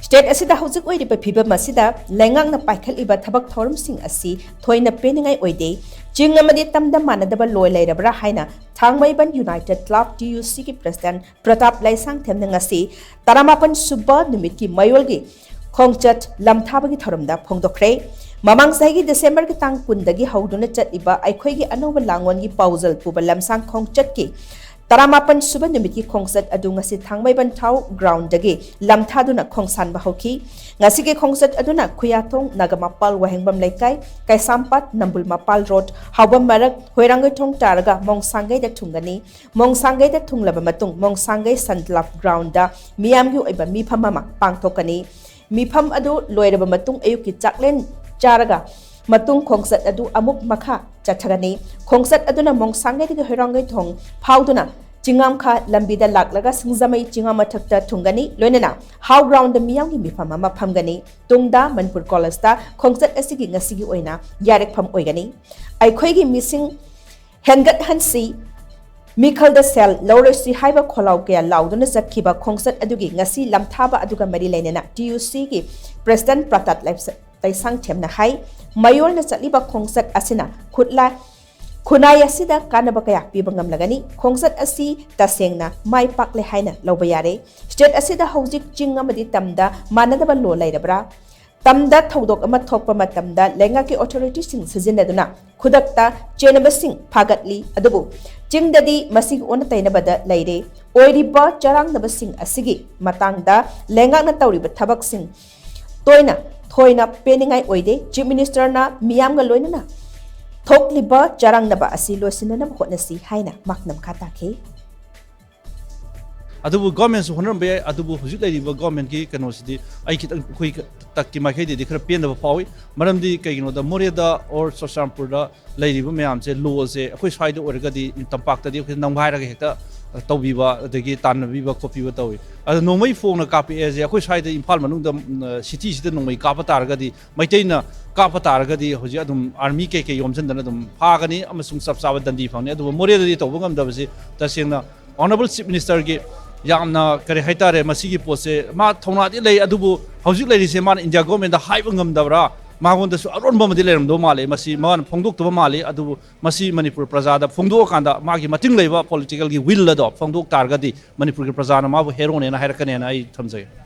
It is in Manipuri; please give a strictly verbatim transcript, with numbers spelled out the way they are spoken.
ꯁ꯭ꯇꯦꯠ ꯑꯁꯤꯗ ꯍꯧꯖꯤꯛ ꯑꯣꯏꯔꯤꯕ ꯐꯤꯕꯝ ꯑꯁꯤꯗ ꯂꯩꯉꯥꯛꯅ ꯄꯥꯏꯈꯠꯂꯤꯕ ꯊꯕꯛ ꯊꯧꯔꯝꯁꯤꯡ ꯑꯁꯤ ꯊꯣꯏꯅ ꯄꯦꯟꯅꯤꯡꯉꯥꯏ ꯑꯣꯏꯗꯦ꯫ ꯆꯤꯡ ꯑꯃꯗꯤ ꯇꯝꯗ ꯃꯥꯟꯅꯗꯕ ꯂꯣ ꯂꯩꯔꯕ꯭ꯔꯥ ꯍꯥꯏꯅ ꯊꯥꯡꯃꯩꯕꯟ ꯌꯨꯅꯥꯏꯇꯦꯗ ꯀ꯭ꯂꯕ, ꯇꯤ ꯌꯨ ꯁꯤꯒꯤ ꯄ꯭ꯔꯁꯤꯗꯦꯟꯠ ꯄ꯭ꯔꯇꯥꯞ ꯂꯩꯁꯥꯡꯊꯦꯝꯅ ꯉꯁꯤ ꯇꯔꯥꯃꯥꯄꯟ ꯁꯨꯕ ꯅꯨꯃꯤꯠꯀꯤ ꯃꯌꯣꯜꯒꯤ ꯈꯣꯡꯆꯠ ꯂꯝꯊꯥꯕꯒꯤ ꯊꯧꯔꯝꯗ ꯐꯣꯡꯗꯣꯛꯈ꯭ꯔꯦ꯫ ꯃꯃꯥꯡ ꯆꯍꯤꯒꯤ ꯗꯤꯁꯦꯝꯕꯔꯒꯤ ꯇꯥꯡ ꯀꯨꯟꯗꯒꯤ ꯍꯧꯗꯨꯅ ꯆꯠꯂꯤꯕ ꯑꯩꯈꯣꯏꯒꯤ ꯑꯅꯧꯕ ꯂꯥꯡꯑꯣꯟꯒꯤ ꯄꯥꯎꯖꯦꯜ ꯄꯨꯕ ꯂꯝꯁꯥꯡ ꯈꯣꯡꯆꯠꯀꯤ ꯇꯔꯥꯃꯥꯄꯟ ꯁꯨꯕ ꯅꯨꯃꯤꯠꯀꯤ ꯈꯣꯡꯆꯠ ꯑꯗꯨ ꯉꯁꯤ ꯊꯥꯡꯃꯩꯕꯟ ꯊꯥꯎ ꯒ꯭ꯔꯥꯎꯟꯗꯒꯤ ꯂꯝꯊꯥꯗꯨꯅ ꯈꯣꯡꯁꯥꯟꯕ ꯍꯧꯈꯤ꯫ ꯉꯁꯤꯒꯤ ꯈꯣꯡꯆꯠ ꯑꯗꯨꯅ ꯈꯨꯌꯥꯊꯣꯡ, ꯅꯥꯒꯥꯃꯄꯥꯜ ꯋꯥꯍꯦꯡꯕꯝ ꯂꯩꯀꯥꯏ, ꯀꯩꯁꯥꯝꯄꯥꯠ, ꯅꯝꯕꯨꯜ ꯃꯄꯥꯜ ꯔꯣꯗ, ꯍꯥꯎꯕꯝ ꯃꯔꯛ, ꯍꯣꯏꯔꯥꯡꯒꯣꯏꯊꯣꯡ ꯇꯥꯔꯒ ꯃꯣꯡꯁꯥꯡꯒꯩꯗ ꯊꯨꯡꯒꯅꯤ꯫ ꯃꯣꯡꯁꯥꯡꯒꯩꯗ ꯊꯨꯡꯂꯕ ꯃꯇꯨꯡ ꯃꯣꯡꯁꯥꯡꯒꯩ ꯁꯟ ꯀ꯭ꯂꯕ ꯒ꯭ꯔꯥꯎꯟꯗ ꯃꯤꯌꯥꯝꯒꯤ ꯑꯣꯏꯕ ꯃꯤꯐꯝ ꯑꯃ ꯄꯥꯡꯊꯣꯛꯀꯅꯤ꯫ ꯃꯤꯐꯝ ꯑꯗꯨ ꯂꯣꯏꯔꯕ ꯃꯇꯨꯡ ꯑꯌꯨꯛꯀꯤ ꯆꯥꯛꯂꯦꯟ ꯆꯥꯔꯒ ꯃꯇꯨꯡ ꯈꯣꯡꯆꯠ ꯑꯗꯨ ꯑꯃꯨꯛ ꯃꯈꯥ ꯆꯠꯊꯒꯅꯤ꯫ ꯈꯣꯡꯆꯠ ꯑꯗꯨꯅ ꯃꯣꯡꯁꯥꯡꯒꯩꯗꯒꯤ ꯍꯣꯏꯔꯥꯡꯒꯩꯊꯣꯡ ꯐꯥꯎꯗꯨꯅ ꯆꯤꯡꯉꯥꯝꯈꯥ ꯂꯝꯕꯤꯗ ꯂꯥꯛꯂꯒ ꯁꯤꯡꯖꯃꯩ ꯆꯤꯡꯉꯥ ꯃꯊꯛꯇ ꯊꯨꯡꯒꯅꯤ꯫ ꯂꯣꯏꯅꯅ ꯍꯥꯎ ꯒ꯭ꯔꯥꯎꯟꯗ ꯃꯤꯌꯥꯝꯒꯤ ꯃꯤꯐꯝ ꯑꯃ ꯐꯝꯒꯅꯤ꯫ ꯇꯨꯡꯗ ꯃꯅꯤꯄꯨꯔ ꯀꯣꯂꯦꯖꯇ ꯈꯣꯡꯆꯠ ꯑꯁꯤꯒꯤ ꯉꯁꯤꯒꯤ ꯑꯣꯏꯅ ꯌꯥꯔꯦꯛꯐꯝ ꯑꯣꯏꯒꯅꯤ꯫ ꯑꯩꯈꯣꯏꯒꯤ ꯃꯤꯁꯤꯡ ꯍꯦꯟꯒꯠꯍꯟꯁꯤ, ꯃꯤꯈꯜꯗ ꯁꯦꯜ ꯂꯧꯔꯣꯏꯁꯤ ꯍꯥꯏꯕ ꯈꯣꯜꯂꯥꯎ ꯀꯌꯥ ꯂꯥꯎꯗꯨꯅ ꯆꯠꯈꯤꯕ ꯈꯣꯡꯆꯠ ꯑꯗꯨꯒꯤ ꯉꯁꯤ ꯂꯝꯊꯥꯕ ꯑꯗꯨꯒ ꯃꯔꯤ ꯂꯩꯅꯅ ꯇꯤ ꯌꯨ ꯁꯤꯒꯤ ꯄ꯭ꯔꯁꯤꯗꯦꯟꯠ ꯄ꯭ꯔꯇꯥꯞ ꯂꯩꯁꯥꯡꯊꯦꯝꯅ ꯍꯥꯏ, ꯃꯌꯣꯜꯅ ꯆꯠꯂꯤꯕ ꯈꯣꯡꯆꯠ ꯑꯁꯤꯅ ꯈꯨꯠꯂꯥꯏ, ꯈꯨꯟꯅꯥꯏ ꯑꯁꯤꯗ ꯀꯥꯟꯅꯕ ꯀꯌꯥ ꯄꯤꯕ ꯉꯝꯂꯒꯅꯤ꯫ ꯈꯣꯡꯆꯠ ꯑꯁꯤ ꯇꯁꯦꯡꯅ ꯃꯥꯏ ꯄꯥꯛꯂꯦ ꯍꯥꯏꯅ ꯂꯧꯕ ꯌꯥꯔꯦ꯫ ꯁ꯭ꯇꯦꯠ ꯑꯁꯤꯗ ꯍꯧꯖꯤꯛ ꯆꯤꯡ ꯑꯃꯗꯤ ꯇꯝꯗ ꯃꯥꯟꯅꯗꯕ ꯂꯣ ꯂꯩꯔꯕ꯭ꯔꯥ? ꯇꯝꯗ ꯊꯧꯗꯣꯛ ꯑꯃ ꯊꯣꯛꯄ ꯃꯇꯝꯗ ꯂꯩꯉꯥꯛꯀꯤ ꯑꯣꯊꯣꯔꯤꯇꯤꯁꯤꯡ ꯁꯤꯖꯤꯟꯅꯗꯨꯅ ꯈꯨꯗꯛꯇ ꯆꯦꯟꯅꯕꯁꯤꯡ ꯐꯥꯒꯠꯂꯤ, ꯑꯗꯨꯕꯨ ꯆꯤꯡꯗꯗꯤ ꯃꯁꯤꯒꯤ ꯑꯣꯟꯅ ꯇꯩꯅꯕꯗ ꯂꯩꯔꯦ꯫ ꯑꯣꯏꯔꯤꯕ ꯆꯔꯥꯡꯅꯕꯁꯤꯡ ꯑꯁꯤꯒꯤ ꯃꯇꯥꯡꯗ ꯂꯩꯉꯥꯛꯅ ꯇꯧꯔꯤꯕ ꯊꯕꯛꯁꯤꯡ ꯇꯣꯏꯅ ꯊꯣꯏꯅ ꯄꯦꯟꯅꯤꯡꯉꯥꯏ ꯑꯣꯏꯗꯦ꯫ ꯆꯤꯐ ꯃꯤꯅꯤꯁꯇꯔꯅ ꯃꯤꯌꯥꯝꯒ ꯂꯣꯏꯅꯅ ꯊꯣꯛꯂꯤꯕ ꯆꯔꯥꯡꯅꯕ ꯑꯁꯤ ꯂꯣꯏꯁꯤꯟꯅꯅꯕ ꯍꯣꯠꯅꯁꯤ ꯍꯥꯏꯅ ꯃꯍꯥꯛꯅ ꯃꯈꯥ ꯇꯥꯈꯤ꯫ ꯑꯗꯨꯕꯨ ꯒꯣꯔꯃꯦꯟꯁꯨ ꯍꯣꯠꯅꯔꯝꯕ ꯌꯥꯏ, ꯑꯗꯨꯕꯨ ꯍꯧꯖꯤꯛ ꯂꯩꯔꯤꯕ ꯒꯣꯔꯃꯦꯟꯒꯤ ꯀꯩꯅꯣꯁꯤꯗꯤ ꯑꯩ ꯈꯤꯇꯪ, ꯑꯩꯈꯣꯏ ꯇꯛꯀꯤ ꯃꯥꯏꯀꯩꯗꯗꯤ ꯈꯔ ꯄꯦꯟꯗꯕ ꯐꯥꯎꯏ꯫ ꯃꯔꯝꯗꯤ ꯀꯩꯒꯤꯅꯣꯗ ꯃꯣꯔꯦꯗ ꯑꯣꯔ ꯆꯨꯔꯆꯥꯟꯄꯨꯔꯗ ꯂꯩꯔꯤꯕ ꯃꯌꯥꯝꯁꯦ ꯂꯣꯁꯦ ꯑꯩꯈꯣꯏ ꯁ꯭ꯋꯥꯏꯗ ꯑꯣꯏꯔꯒꯗꯤ, ꯇꯝꯄꯥꯛꯇꯗꯤ ꯑꯩꯈꯣꯏ ꯅꯝꯒꯥꯏꯔꯒ ꯍꯦꯛꯇ ꯇꯧꯕꯤꯕ, ꯑꯗꯒꯤ ꯇꯥꯟꯅꯕꯤꯕ ꯈꯣꯠꯄꯤꯕ ꯇꯧꯏ꯫ ꯑꯗꯣ ꯅꯣꯡꯃꯩ ꯐꯣꯡꯅ ꯀꯥꯞꯄꯛꯑꯦꯁꯦ ꯑꯩꯈꯣꯏ ꯁ꯭ꯋꯥꯏꯗ ꯏꯝꯐꯥꯜ ꯃꯅꯨꯡꯗ, ꯎꯝ, ꯁꯤꯇꯤꯁꯤꯗ ꯅꯣꯡꯃꯩ ꯀꯥꯞꯄ ꯇꯥꯔꯒꯗꯤ, ꯃꯩꯇꯩꯅ ꯀꯥꯞꯄ ꯇꯥꯔꯒꯗꯤ ꯍꯧꯖꯤꯛ ꯑꯗꯨꯝ ꯑꯥꯔꯃꯤ ꯀꯩꯀꯩ ꯌꯣꯝꯁꯤꯟꯗꯅ ꯑꯗꯨꯝ ꯐꯥꯒꯅꯤ ꯑꯃꯁꯨꯡ ꯆꯞ ꯆꯥꯕ ꯗꯟꯗꯤ ꯐꯪꯅꯤ꯫ ꯑꯗꯨꯕꯨ ꯃꯣꯔꯦꯗꯗꯤ ꯇꯧꯕ ꯉꯝꯗꯕꯁꯤ ꯇꯁꯦꯡꯅ ꯑꯣꯅꯔꯦꯕꯜ ꯆꯤꯐ ꯃꯤꯅꯤꯁꯇꯔꯒꯤ ꯌꯥꯝꯅ, ꯀꯔꯤ ꯍꯥꯏꯇꯥꯔꯦ, ꯃꯁꯤꯒꯤ ꯄꯣꯠꯁꯦ ꯃꯥ ꯊꯧꯅꯥꯗꯤ ꯂꯩ, ꯑꯗꯨꯕꯨ ꯍꯧꯖꯤꯛ ꯂꯩꯔꯤꯁꯦ ꯃꯥꯅ ꯏꯟꯗꯤꯌꯥ ꯒꯣꯔꯃꯦꯟꯗ ꯍꯥꯏꯕ ꯉꯝꯗꯕ꯭ꯔꯥ, ꯃꯉꯣꯟꯗꯁꯨ ꯑꯔꯣꯟꯕ ꯑꯃꯗꯤ ꯂꯩꯔꯝꯗꯧ ꯃꯥꯜꯂꯦ꯫ ꯃꯁꯤ ꯃꯥꯅ ꯐꯣꯡꯗꯣꯛꯇꯕ ꯃꯥꯜꯂꯤ, ꯑꯗꯨꯕꯨ ꯃꯁꯤ ꯃꯅꯤꯄꯨꯔ ꯄ꯭ꯔꯖꯥꯗ ꯐꯣꯡꯗꯣꯛꯑꯀꯥꯟꯗ ꯃꯥꯒꯤ ꯃꯇꯤꯡ ꯂꯩꯕ ꯄꯣꯂꯤꯇꯤꯀꯦꯜꯒꯤ ꯋꯤꯜ ꯑꯗꯣ ꯐꯣꯡꯗꯣꯛ ꯇꯥꯔꯒꯗꯤ ꯃꯅꯤꯄꯨꯔꯒꯤ ꯄ꯭ꯔꯖꯥꯅ ꯃꯥꯕꯨ ꯍꯦꯔꯣꯅꯦꯅ ꯍꯥꯏꯔꯛꯀꯅꯦꯅ ꯑꯩ ꯊꯝꯖꯒꯦ꯫